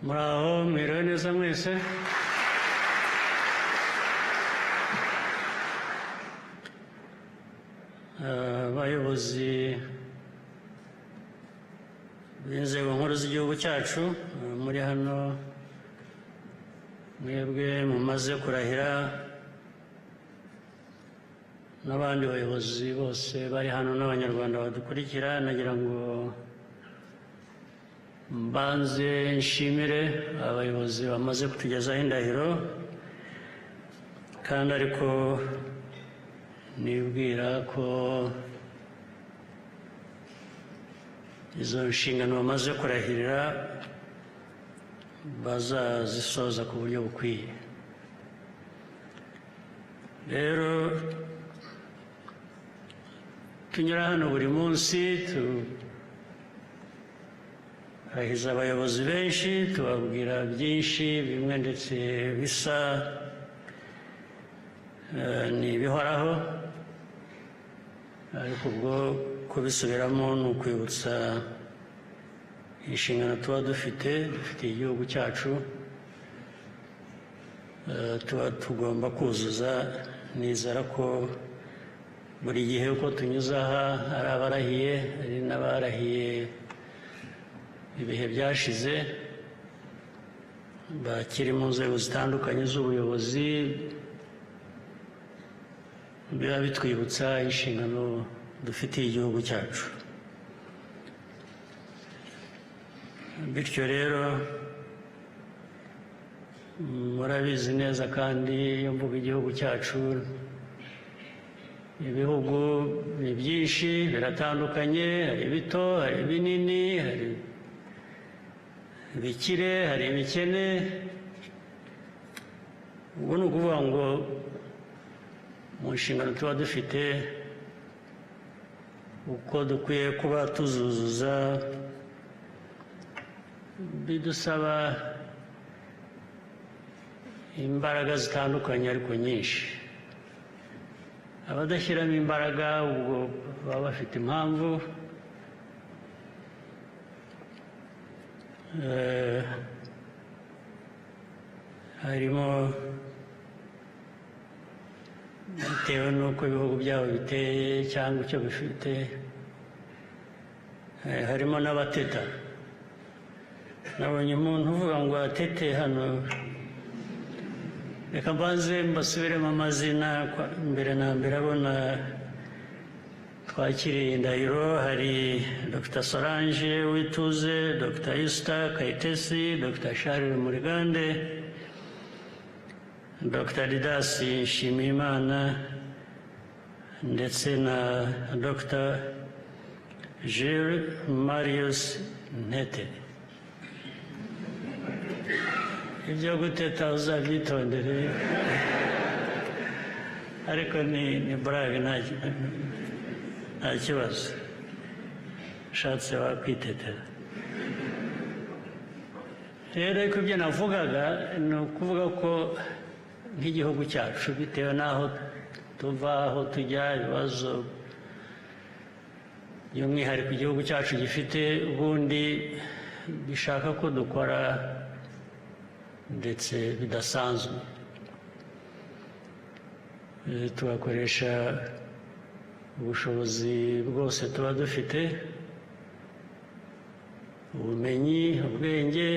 Muraho, mwiriwe neza mwese. Abayobozi b'inzego nkuru z'igihugu cyacu muri hano, mwebwe mumaze kurahira, n'abandi bayobozi bose bari hano n'abanyarwanda badukurikira, nagira ngo mbanze nshimire abayobozi bamaze kutugezaho indahiro, kandi ariko nibwira ko izo nshingano bamaze kurahirira bazazisoza ku buryo bukwiye. Rero tunyura hano buri munsi turahiza abayobozi benshi, tubabwira byinshi, bimwe ndetse bisa ni ibihoraho, ariko ubwo kubisubiramo ni ukwibutsa inshingano tuba dufite, dufitiye igihugu cyacu, tuba tugomba kuzuza. Nizera ko buri gihe uko tunyuze aha, ari abarahiye, ari n'abarahiye ibihe byashize, bakiri mu nzego zitandukanye z'ubuyobozi, biba bitwibutsa inshingano dufitiye igihugu cyacu. Bityo rero murabizi neza, kandi iyo mvuga igihugu cyacu, ibihugu ni byinshi, biratandukanye, hari ibito, hari ibinini, hari ibikire, hari ibikene. Ubwo ni ukuvuga ngo mu nshingano tuba dufite, uko dukwiye kuba tuzuzuza, bidusaba imbaraga zitandukanye ariko nyinshi. Abadashyiramo imbaraga ubwo baba bafite impamvu. Harimo bitewe n'uko ibihugu byabo biteye cyangwa icyo bifite, harimo n'abateta. Nabonye umuntu uvuga ngo atete hano. Reka mbanze mbasubiremo amazina mbere na mbere. Abona twakiriye indahiro, hari Dr Solange Wituze, Dr Yusta Kayitesi, Dr Charles Murigande, Dr Didasi Nshimiyimana ndetse na Dr Jules Marius Ntete. Ibyo guteta uzabyitondere, ariko ni burage, nta kibazo, ushatse wakwitetera. Rero ariko ibyo navugaga ni ukuvuga ko nk'igihugu cyacu, bitewe n'aho tuva, aho tujya, ibibazo by'umwihariko igihugu cyacu gifite, ubundi bishaka ko dukora ndetse bidasanzwe, tugakoresha ubushobozi bwose tuba dufite, ubumenyi, ubwenge,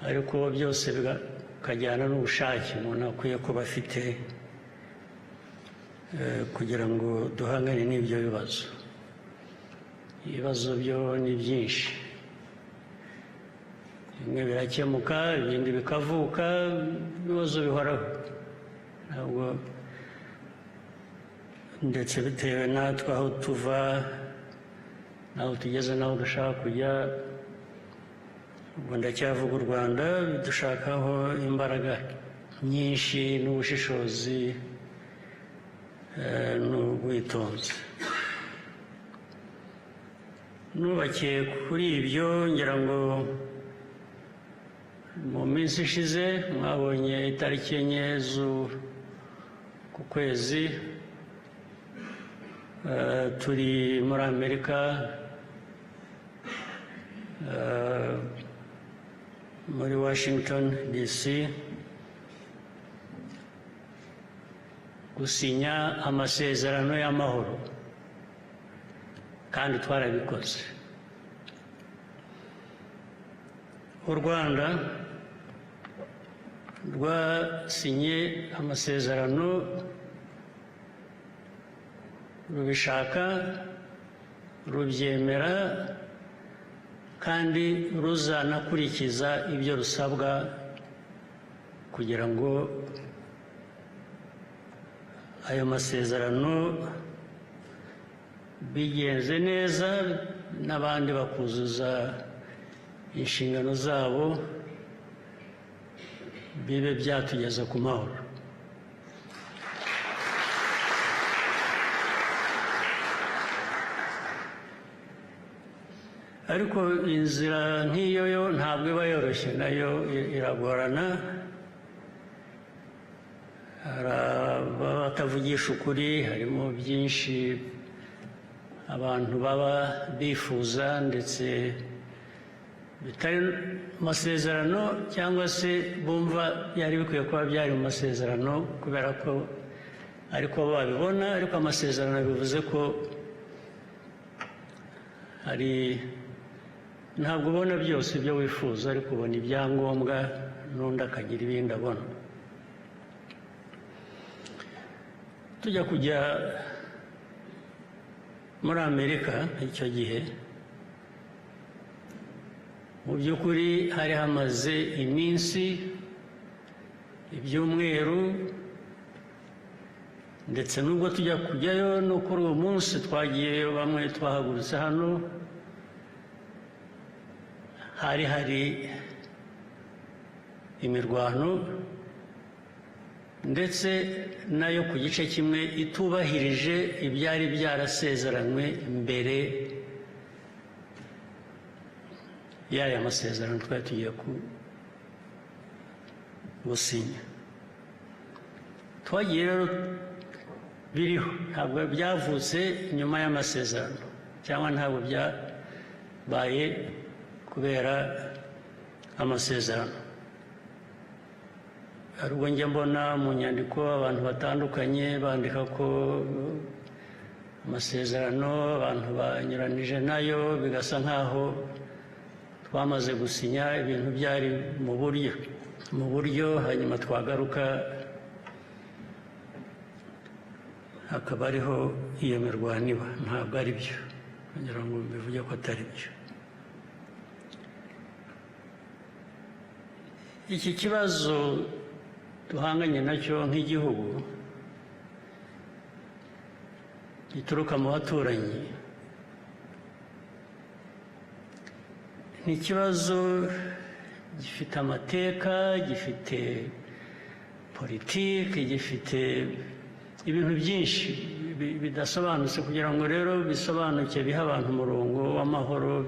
ariko byose bikajyana n'ubushake umuntu akwiye kuba afite kugira ngo duhangane n'ibyo bibazo. Ibibazo byo ni byinshi, bimwe birakemuka, ibindi bikavuka, ibibazo bihoraho. Ntabwo ndetse bitewe natwe aho tuva n'aho tugeze n'aho dushaka kujya. Ubwo ndacyavuga u Rwanda, dushakaho imbaraga nyinshi n'ubushishozi n'ubwitonzi. Nubakiye kuri ibyo, ngira ngo mu minsi ishize mwabonye itariki 4 z'uku kwezi, turi muri Amerika. muri Washington DC gusinya amasezerano y'amahoro, kandi twarabikoze. U Rwanda rwasinye amasezerano rubishaka, rubyemera, kandi ruzanakurikiza ibyo rusabwa kugira ngo ayo masezerano bigenze neza n'abandi bakuzuza inshingano zabo, bibe byatugeza ku mahoro. Ariko inzira nk'iyo yo ntabwo iba yoroshye, nayo iragorana. Hari abatavugisha ukuri, harimo byinshi abantu baba bifuza ndetse bitari mu masezerano, cyangwa se bumva byari bikwiye kuba byari mu masezerano kubera ko ariko babibona. Ariko amasezerano bivuze ko hari, ntabwo ubona byose ibyo wifuza, ariko ubona ibyangombwa n'undi akagira ibindi abona. Tujya kujya muri Amerika icyo gihe, mu by'ukuri hari hamaze iminsi, ibyumweru, ndetse n'ubwo tujya kujyayo no kuri uwo munsi twagiyeyo, bamwe twahagurutse hano, hari hari imirwano, ndetse nayo ku gice kimwe itubahirije ibyari byarasezeranywe mbere y'aya masezerano twari tugiye gusinya. Twagiye rero biriho, ntabwo byavutse nyuma y'amasezerano, cyangwa ntabwo byabaye kubera amasezerano. Hari ubwo njya mbona mu nyandiko abantu batandukanye bandika ko amasezerano abantu banyuranije nayo, bigasa nkaho twamaze gusinya ibintu byari mu buryo, hanyuma twagaruka hakaba ariho iyo mirwano iba. Ntabwo ari byo, kugira ngo mbivuge ko atari byo. Iki kibazo duhanganye nacyo nk'igihugu gituruka mu baturanyi ni ikibazo gifite amateka, gifite politiki, gifite ibintu byinshi bidasobanutse. Kugira ngo rero bisobanuke, bihe abantu umurongo w'amahoro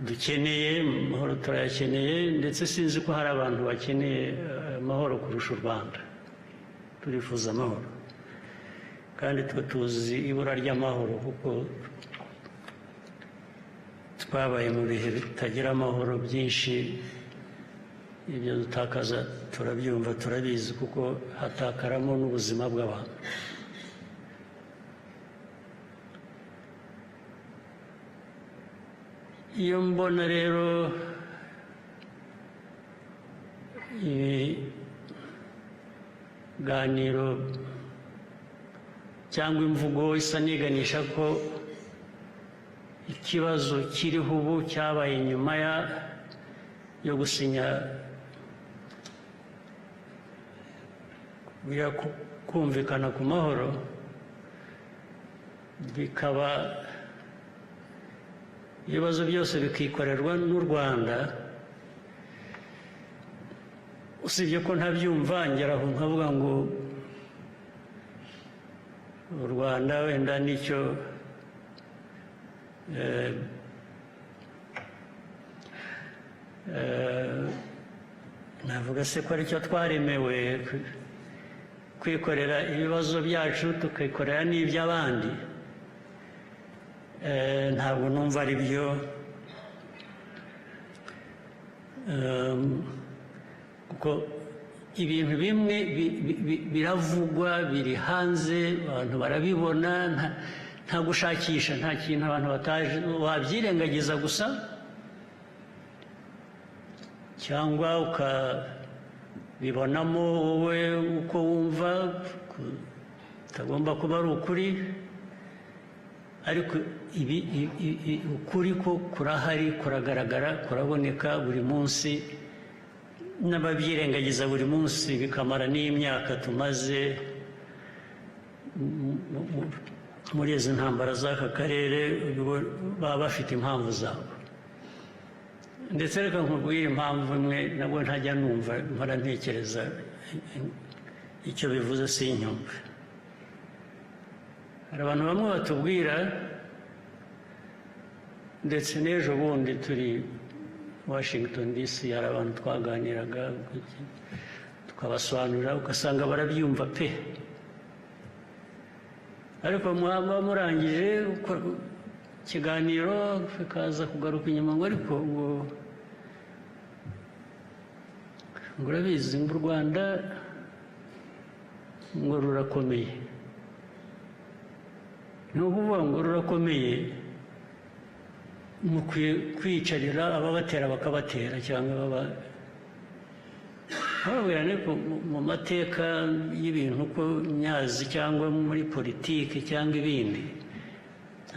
dukeneye. Amahoro turayakeneye, ndetse sinzi ko hari abantu bakeneye amahoro kurusha u Rwanda. Turifuza amahoro, kandi twe tuzi ibura ry'amahoro kuko twabaye mu bihe bitagira amahoro byinshi. Ibyo dutakaza turabyumva, turabizi, kuko hatakaramo n'ubuzima bw'abantu. Iyo mbona rero ibiganiro cyangwa imvugo isa n'iganisha ko ikibazo kiriho ubu cyabaye nyuma yo gusinya, kumvikana ku mahoro, bikaba ibibazo byose bikikorerwa n'u Rwanda, usibye ko ntabyumva, ngeraho nkavuga ngo u Rwanda wenda nicyo navuga se ko aricyo twaremewe, kwikorera ibibazo byacu tukikorera n'iby'abandi. Ntabwo numva ari byo. Kuko ibintu bimwe biravugwa, biri hanze, abantu barabibona, nta gushakisha, nta kintu abantu bataje. Wabyirengagiza gusa cyangwa ukabibonamo wowe uko wumva kutagomba kuba ari ukuri, ariko ibi ukuri ko kurahari, kuragaragara, kuraboneka buri munsi, n'ababyirengagiza buri munsi bikamara n'imyaka tumaze muri izi ntambara z'aka karere, baba bafite impamvu zabo. Ndetse reka nkubwire impamvu imwe nabwo ntajya numva, mpora ntekereza icyo bivuze sinyumve. Hari abantu bamwe batubwira, ndetse n'ejo bundi turi Washington DC hari abantu twaganiraga, tukabasobanurira, ugasanga barabyumva pe, ariko mwaba murangije ikiganiro bikaza kugaruka inyuma ngo ariko ngo urabizi, ngo u Rwanda ngo rurakomeye. Ni ukuvuga ngo rurakomeye, mukwiye kwicarira ababatera bakabatera cyangwa baba bababwira. Ariko mu mateka y'ibintu uko nyazi, cyangwa muri politiki cyangwa ibindi,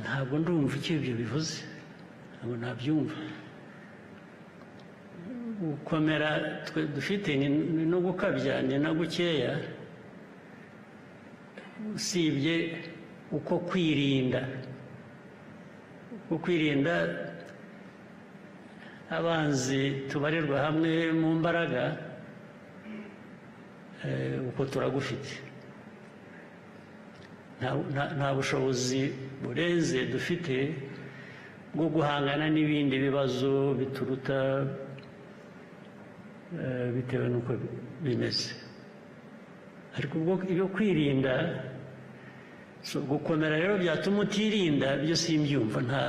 ntabwo ndumva icyo ibyo bivuze, ntabwo nabyumva. Gukomera twe dufite ni no gukabya, ni na gukeya, usibye uko kwirinda abanzi tubarirwa hamwe mu mbaraga, uko turagufite. Nta bushobozi burenze dufite bwo guhangana n'ibindi bibazo bituruta, bitewe n'uko bimeze. Ariko ubwo ibyo kwirinda, so gukomera rero byatuma utirinda, byo simbyumva, nta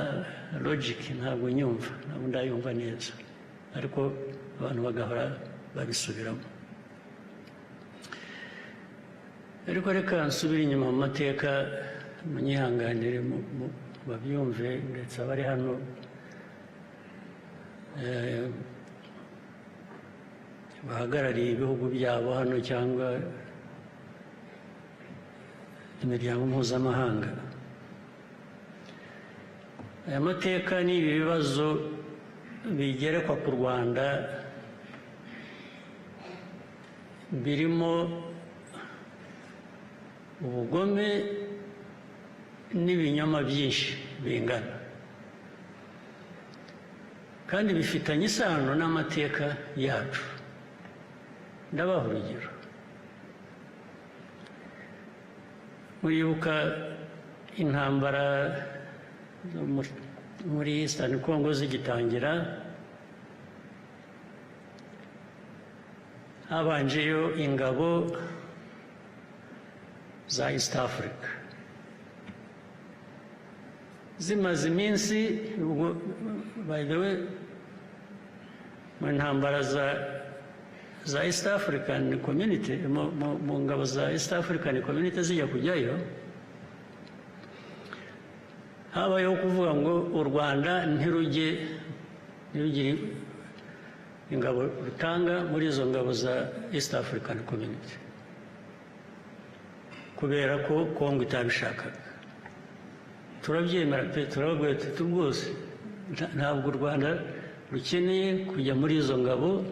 logic, ntabwo nyumva, ntabwo ndayumva neza, ariko abantu bagahora babisubiramo. Ariko reka nsubire inyuma mu mateka, munyihanganire, babyumve, ndetse abari hano bahagarariye ibihugu byabo hano cyangwa imiryango mpuzamahanga. Aya mateka n'ibi bibazo bigerekwa ku Rwanda birimo ubugome n'ibinyoma byinshi bingana, kandi bifitanye isano n'amateka yacu. Ndabaha urugero. Muribuka intambara zo muri Eastern Congo zigitangira, habanjeyo ingabo za East Africa. Zimaze iminsi, ubwo by the way mu ntambara za East African Community, mu ngabo za East African Community zijya kujyayo, habayeho kuvuga ngo u Rwanda ntirujye, ntirugire ingabo rutanga muri izo ngabo za East African Community, kubera ko Kongo itabishakaga. Turabyemera pe, turababwira tuti rwose ntabwo u Rwanda rukeneye kujya muri izo ngabo,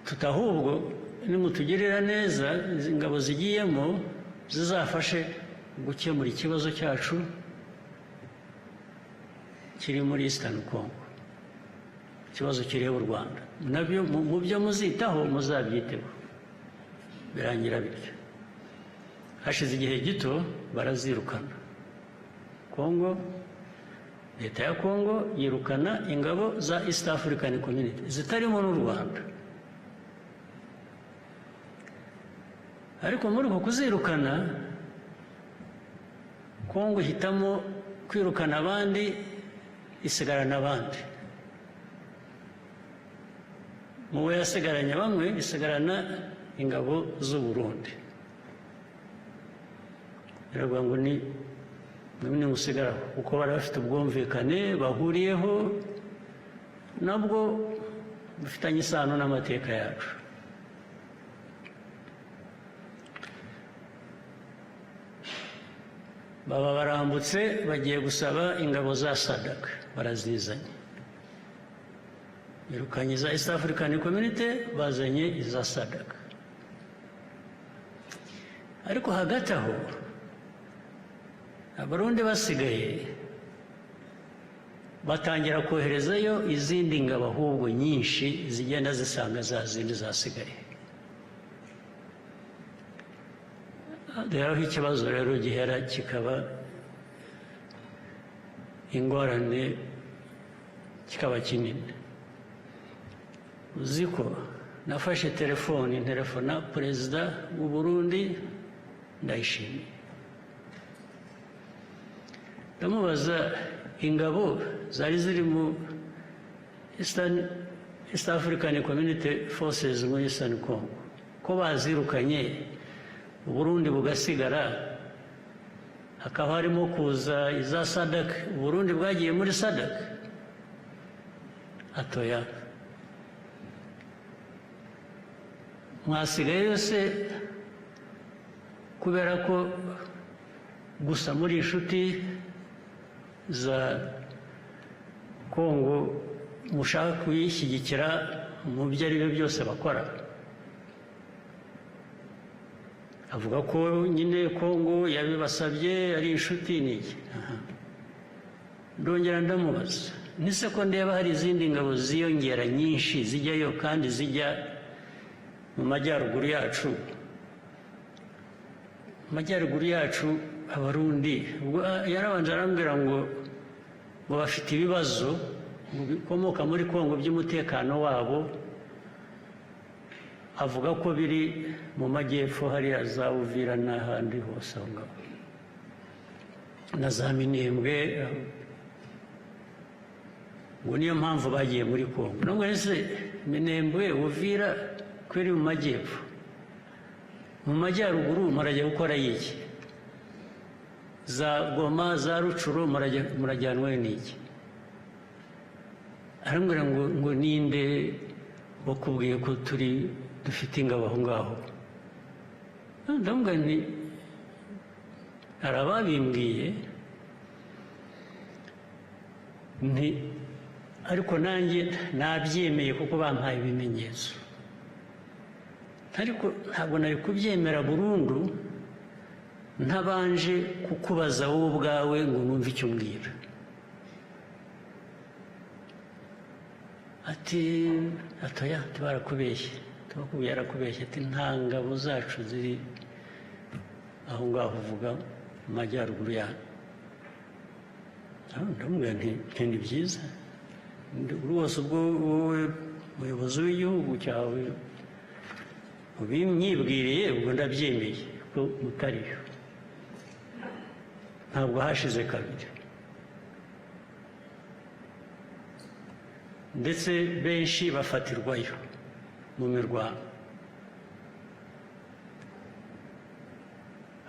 tutahubwo nimutugirira neza izi ngabo zigiyemo zizafashe gukemura ikibazo cyacu kiri muri Eastern Congo, ikibazo kireba u Rwanda, nabyo mu byo muzitaho muzabyiteho. Birangira bityo. Hashize igihe gito barazirukana. Kongo, leta ya Kongo yirukana ingabo za East African Community zitarimo n'u Rwanda. Ariko muri uko kuzirukana, Kongo ihitamo kwirukana abandi, isigarana abandi. Mu bo yasigaranye bamwe, isigarana ingabo z'u Burundi, biravuga ngo ni nimwe musigaraho, kuko bari bafite ubwumvikane bahuriyeho, nabwo bufitanye isano n'amateka yacu. Baba barambutse, bagiye gusaba ingabo za SADC, barazizanye. Birukanye iza East African Community, bazanye iza SADC. Ariko hagati aho Abarundi basigaye batangira koherezayo izindi ngabo ahubwo nyinshi, zigenda zisanga za zindi zasigaye. Rero aho ikibazo rero gihera kikaba ingorane, kikaba kinini, uzi ko nafashe telefoni ntelefona perezida w'u Burundi Ndayishimiye, ndamubaza ingabo zari ziri mu East African Community Forces muri Eastern Congo, ko bazirukanye, Uburundi bugasigara, hakaba harimo kuza iza SADC, Uburundi bwagiye muri SADC? Atoya. Mwasigaye yose kubera ko gusa muri inshuti za Kongo, mushaka kuyishyigikira mu byo ari byo byose bakora. Avuga ko nyine Kongo yabibasabye, ari inshuti n'iki. Ndongera ndamubaza nise ko ndeba hari izindi ngabo ziyongera nyinshi zijyayo, kandi zijya mu majyaruguru yacu, mu majyaruguru yacu Abarundi. Ubwo yarabanje arambwira ngo bafite ibibazo bikomoka muri Kongo by'umutekano wabo, avuga ko biri mu majyepfo hariya za Uvira n'ahandi hose aho ngaho na za Minembwe, ngo niyo mpamvu bagiye muri Kongo. Nubwo ese Minembwe, Uvira ko iri mu majyepfo, mu majyaruguru murajya gukora iki? Za Goma, za Rutshuru murajyanwe n'iki? Arambwira ngo ninde wakubwiye ko turi dufite ingabo aho ngaho? Ndamubwira nti hari ababimbwiye, nti ariko nanjye nabyemeye kuko bampaye ibimenyetso, ariko ntabwo nari kubyemera burundu ntabanje kukubaza wowe ubwawe ngo numve icyo umbwira. Ati atoya, barakubeshye, tubakubwiye yarakubeshye. Ati nta ngabo zacu ziri aho ngaho uvuga mu majyaruguru yanyu. Ndamubwira nti ni byiza rwose, ubwo wowe muyobozi w'igihugu cyawe ubimyibwiriye, ubwo ndabyemeye ko mutariyo. Ntabwo hashize kabiri, ndetse benshi bafatirwayo mu mirwano.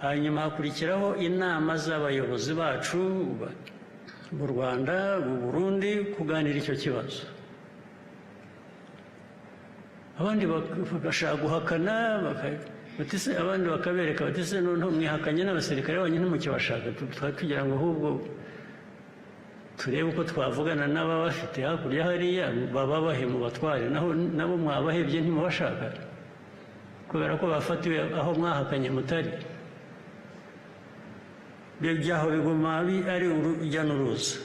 Hanyuma hakurikiraho inama z'abayobozi bacu mu Rwanda, mu Burundi, kuganira icyo kibazo. Abandi bagashaka guhakana, abandi bakabereka bati se noneho mwihakanye n'abasirikare banyu ntimukibashaka, tugira ngo ahubwo turebe uko twavugana n'ababafite hakurya hariya, bababahe mu batware, nabo mwabahebye ntimubashaka kubera ko bafatiwe aho mwahakanye mutari. Byaho biguma ari urujya n'uruza.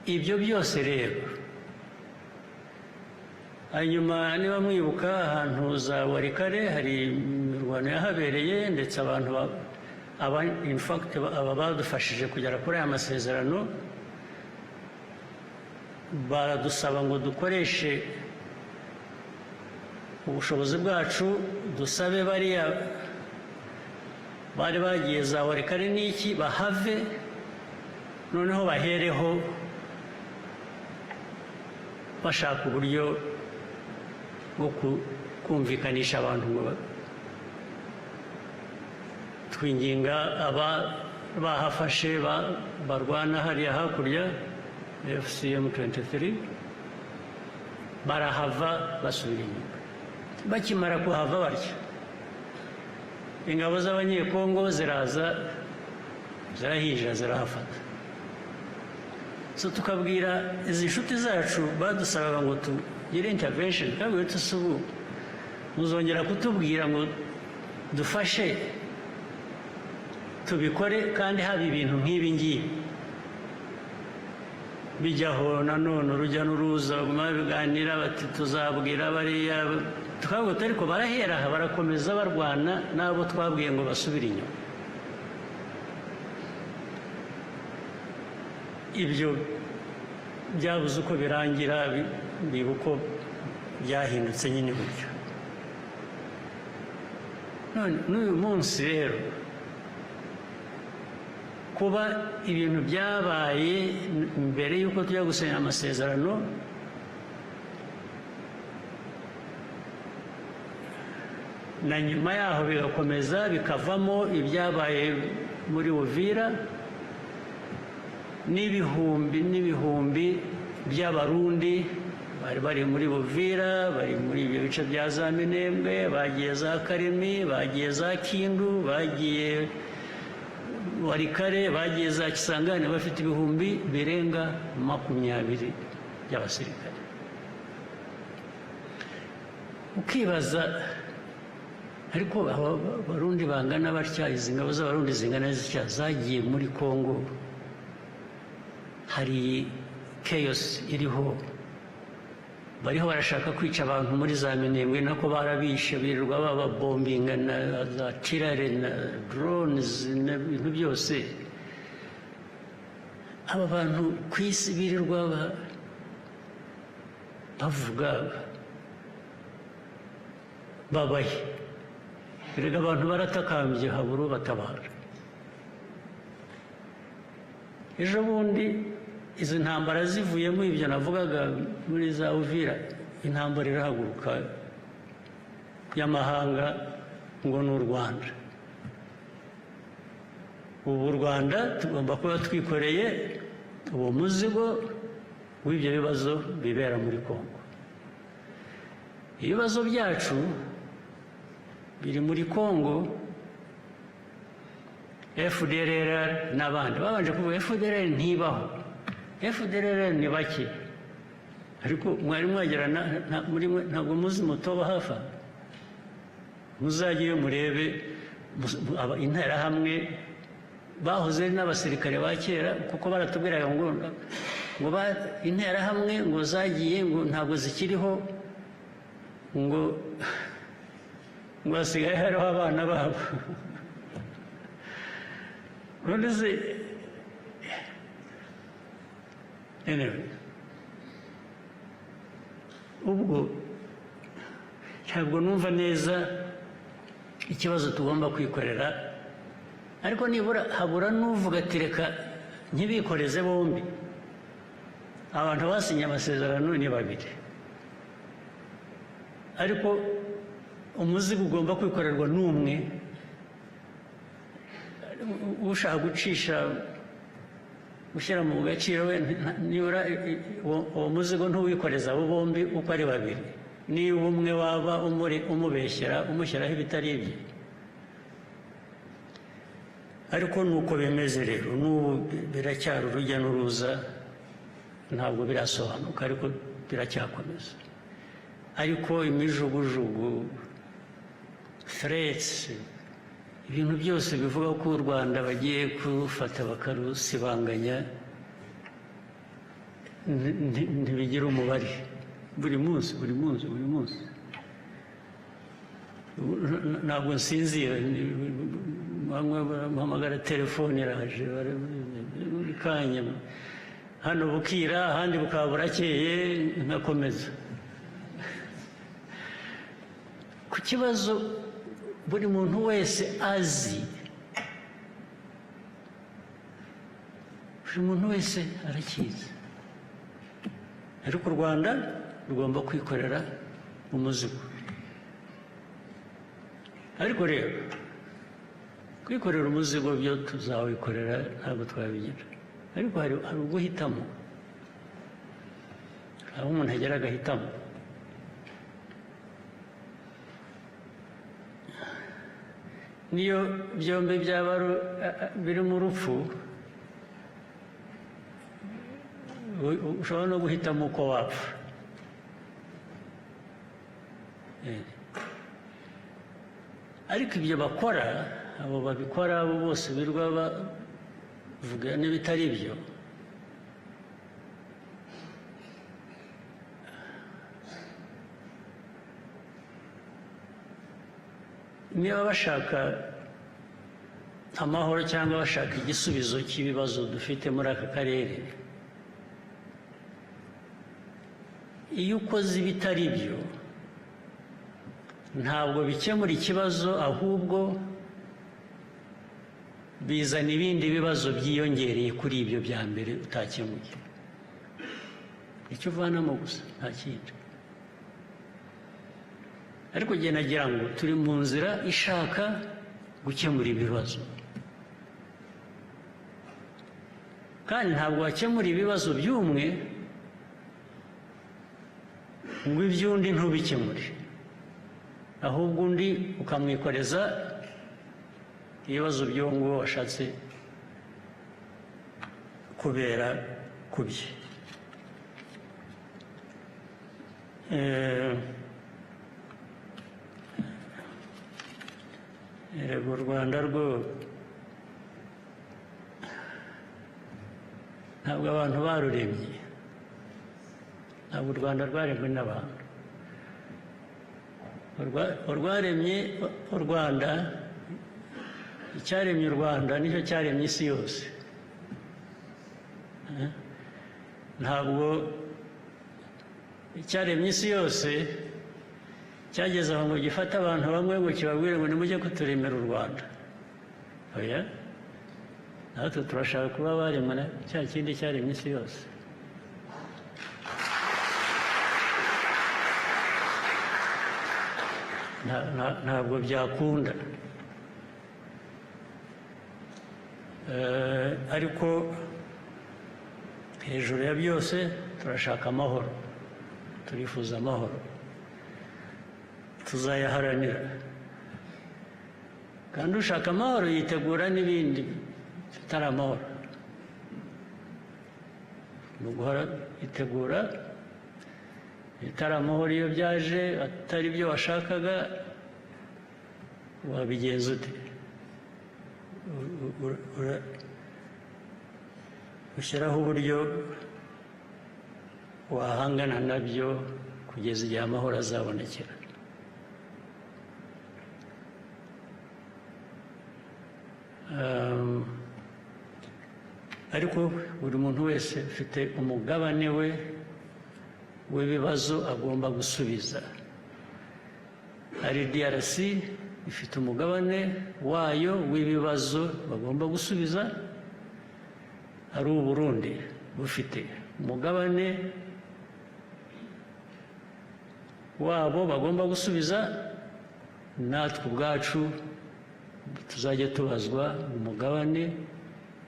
Ibyo byose rero, hanyuma niba mwibuka ahantu za Warikare hari imirwano yahabereye, ndetse abantu in fact aba badufashije kugera kuri aya masezerano baradusaba ngo dukoreshe ubushobozi bwacu, dusabe bariya bari bagiye za Warikare n'iki bahave, noneho bahereho bashaka uburyo bwo kumvikanisha abantu ngo twinginga aba bahafashe barwana hariya hakurya, AFC M23, barahava basubira inyuma. Bakimara kuhava batya, ingabo z'Abanyekongo ziraza, zirahinjira, zirahafata. So tukabwira izi nshuti zacu badusabaga ngo tugire intervention, twabwira tuti: "Ubu muzongera kutubwira ngo dufashe tubikore kandi haba ibintu nk'ibi ngibi bijyaho?" Nanone urujya n'uruza, baguma babiganira bati: "Tuzabwira bariya." Tukavuga tuti: "Ariko barahera aha, barakomeza barwana n'abo twabwiye ngo basubire inyuma." Ibyo byabuze uko birangira, biba uko byahindutse nyine gutyo. None n'uyu munsi rero, kuba ibintu byabaye mbere y'uko tujya gusinya amasezerano, na nyuma yaho bigakomeza bikavamo ibyabaye muri Uvira, n'ibihumbi n'ibihumbi by'Abarundi bari bari muri Buvira, bari muri ibyo bice bya za Minembwe, bagiye za Karemi, bagiye za Kindu, bagiye Walikale, bagiye za Kisangani, bafite ibihumbi birenga 20 by'abasirikare. Ukibaza: ariko aba Barundi bangana batya, izi ngabo z'Abarundi zingana zitya zagiye muri Kongo, hari chaos iriho, bariho barashaka kwica abantu muri za Minembwe, nako barabishe, birirwa bababombinga na za artillery na drones n'ibintu byose. Aba bantu ku isi birirwa bavuga babahe? Erega abantu baratakambye, habura ubatabara. Ejo bundi izi ntambara zivuyemo, ibyo navugaga muri za Uvira, intambara irahaguruka y'amahanga ngo ni u Rwanda. Ubu u Rwanda tugomba kuba twikoreye uwo muzigo w'ibyo bibazo bibera muri Kongo. Ibibazo byacu biri muri Kongo, FDLR n'abandi babanje kuvuga. FDLR ntibaho, FDLR ni bake. Ariko mwari mwagera muri mwe, ntabwo muzi mutoba hafi aha. Muzajyeyo murebe Interahamwe bahoze ari n'abasirikare ba kera, kuko baratubwiraga ngo Interahamwe ngo zagiye, ngo ntabwo zikiriho, ngo hasigaye hariho abana babo. None se, anyway, ubwo ntabwo numva neza ikibazo tugomba kwikorera, ariko nibura habura n'uvuga ati: "Reka ntibikoreze bombi." Abantu basinye amasezerano ni babiri, ariko umuzigo ugomba kwikorerwa n'umwe. Ushaka gucisha, gushyira mu gaciro we, nibura uwo muzigo ntuwikoreza abo bombi uko ari babiri, niba umwe waba umubeshyera, umushyiraho ibitari ibye. Ariko nuko bimeze rero, n'ubu biracyari urujya n'uruza, ntabwo birasobanuka, ariko biracyakomeza. Ariko imijugujugu, threats, ibintu byose bivuga ko u Rwanda bagiye kurufata bakarusibanganya, ntibigira umubare. Buri munsi, buri munsi, buri munsi, ntabwo nsinzira. Bamwe barampamagara, telefone iraje buri kanya hano, bukira ahandi bukaba burakeye, nkakomeza ku kibazo buri muntu wese azi, buri muntu wese arakizi. Ariko u Rwanda rugomba kwikorera umuzigo. Ariko rero kwikorera umuzigo byo tuzawikorera, ntabwo twabigira. Ariko hari uguhitamo, aho umuntu agera agahitamo. Niyo byombi byaba birimo urupfu, ushobora no guhitamo uko wapfa. Ariko ibyo bakora, abo babikora, abo bose birirwa bavuga n'ibitari byo, niba bashaka amahoro cyangwa bashaka igisubizo cy'ibibazo dufite muri aka karere, iyo ukoze ibitari byo ntabwo bikemura ikibazo, ahubwo bizana ibindi bibazo byiyongereye kuri ibyo bya mbere utakemuye. Icyo uvanamo gusa, nta kindi. Ariko njye nagira ngo turi mu nzira ishaka gukemura ibibazo, kandi ntabwo wakemura ibibazo by'umwe ngo iby'undi ntubikemure, ahubwo undi ukamwikoreza ibibazo by'uwo nguwo washatse kubera ku bye. Erega u Rwanda rwo ntabwo abantu baruremye, ntabwo u Rwanda rwaremwe n'abantu. Urwaremye u Rwanda, icyaremye u Rwanda nicyo cyaremye isi yose. Ntabwo icyaremye isi yose cyageze aho ngo gifate abantu bamwe ngo kibabwire ngo nimujye kuturemera u Rwanda. Oya, natwe turashaka kuba baremwe na cya kindi cyaremye isi yose. Ntabwo byakunda. Ariko hejuru ya byose turashaka amahoro, turifuza amahoro, tuzayaharanira. Kandi ushaka amahoro yitegura n'ibindi bitari amahoro. Ni uguhora yitegura ibitari amahoro. Iyo byaje atari byo washakaga, wabigenza ute? Ushyiraho uburyo wahangana nabyo kugeza igihe amahoro azabonekera. Ariko buri muntu wese ufite umugabane we w'ibibazo agomba gusubiza. Hari DRC ifite umugabane wayo w'ibibazo bagomba gusubiza, hari Uburundi bufite umugabane wabo bagomba gusubiza, natwe ubwacu tuzajya tubazwa umugabane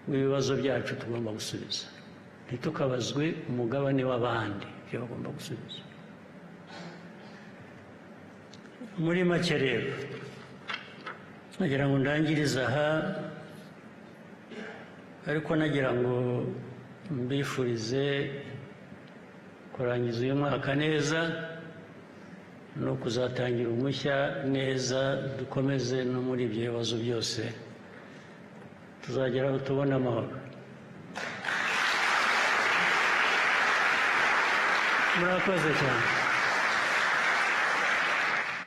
w'ibibazo byacu tugomba gusubiza, ntitukabazwe umugabane w'abandi ibyo bagomba gusubiza. Muri make rero nagira ngo ndangirize aha, ariko nagira ngo mbifurize kurangiza uyu mwaka neza no kuzatangira umushya neza, dukomeze no muri ibyo bibazo byose tuzageraho tubone amahoro. Murakoze cyane.